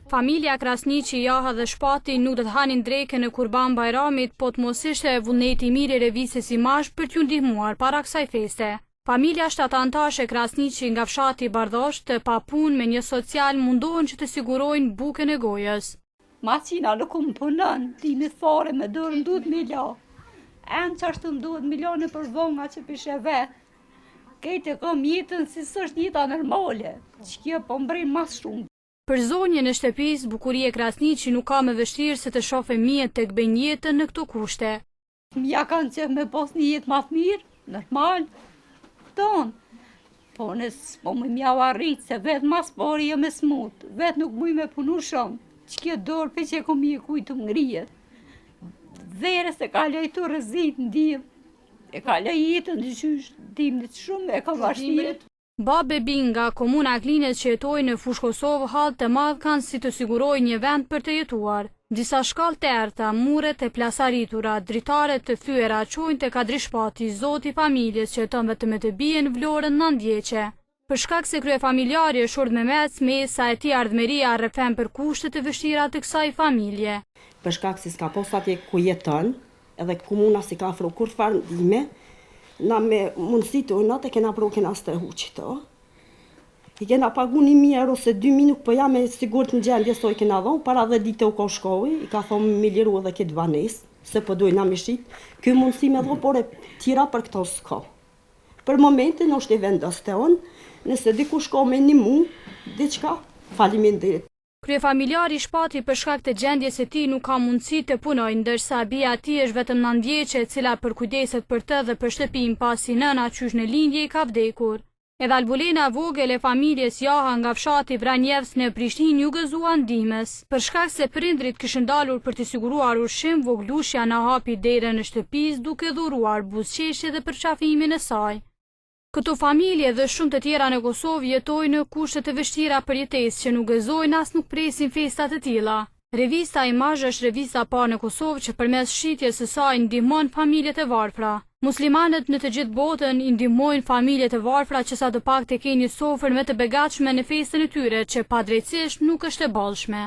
Familja Krasniqi, Jaha dhe Shpati nuk do të hanin drekën e Kurban Bajramit po të mos ishte vullneti i mirë i revistës Imazh për t'ju ndihmuar para kësaj feste. Familja shtatanëtarëshe Krasniqi nga fshati Bardhosh të papunë me një social mundohen që të sigurojnë bukën e gojës. Maqina nuk më punon, dimit fare me dorë më duhet me la. Enë qashtu më duhet me la nëpër vonga që pishe vetë. Krejt e kom jetën si s'është jeta normale, që kjo po m'brin mas shumë. Për zonjën e shtëpisë, Bukurie Krasniqi nuk ka më vështirë se të shohë fëmijët tek bëjnë jetën në këto kushte. Fëmija kanë qef me pas një jetë ma të mirë, normal, kupton. Po ne s'po muj me jau arrit, se vetë mas pari jam e smut, vetë nuk muj me punu shumë, që kjo dorë pe që e kom i kujtë të ngrijet. Verës e kaloj tu rrezit në dimër, e kaloj jetën dhe qysh dimnit shumë e kam vështirë. Babë e bijë nga komuna e Klinës që jetojnë në Fushë Kosovë hall të madh kanë si të sigurojnë një vend për të jetuar. Disa shkallë të errëta, mure të plasaritura, dritare të thyera çojnë te Kadri Shpati, zoti i familjes që jeton vetëm me të bijën Vlorën nëntë vjeçe. Për shkak se kryefamiljari është shurdhmemec, mesa e tij Ardhmeria rrëfen për kushtet e vështira të kësaj familje. Për shkak se s'ka pas atje ku jeton, Edhe komuna s'i ka afru kurrfarë ndihme, na me mundësi tona e kena pru kena strehu qito. I kena pagu 1.000 euro ose 2.000, nuk po jam e sigurt në gjendje sa i kena dhonë, para 10 dite u ka shkoji, i ka thonë mi liru edhe këtë banesë, se po dojna mi shit. Ky mundësi me dhonë, por e tjera për këto s'ka. Për momentin është i vendos te unë, nëse dikush ka me nimu, diçka, faleminderit. Kryefamiljari Shpati për shkak të gjendjes së tij nuk ka mundësi të punojë, ndërsa bija e tij është vetëm nëntë vjeçe e cila përkujdeset për të dhe për shtëpinë pasi nëna qysh në lindje i ka vdekur. Edhe Albulena e vogël e familjes Jaha nga fshati Vranjevc në Prishtinë iu gëzua ndihmës. Për shkak se prindërit kishin dalur për të siguruar ushqim, vogëlushja na hapi derën e shtëpisë duke dhuruar buzëqeshje dhe përqafimin e saj. Këto familje dhe shumë të tjera në Kosovë jetojnë në kushte të vështira për jetesë që nuk gëzojnë as nuk presin festa të tilla. Revista Imazh është revista e parë në Kosovë që përmes shitjes së saj ndihmon familjet e varfra. Muslimanët në të gjithë botën i ndihmojnë familjet e varfra që sadopak të kenë një sofër më të begatshme në festën e tyre që padrejtësisht nuk është e bollshme.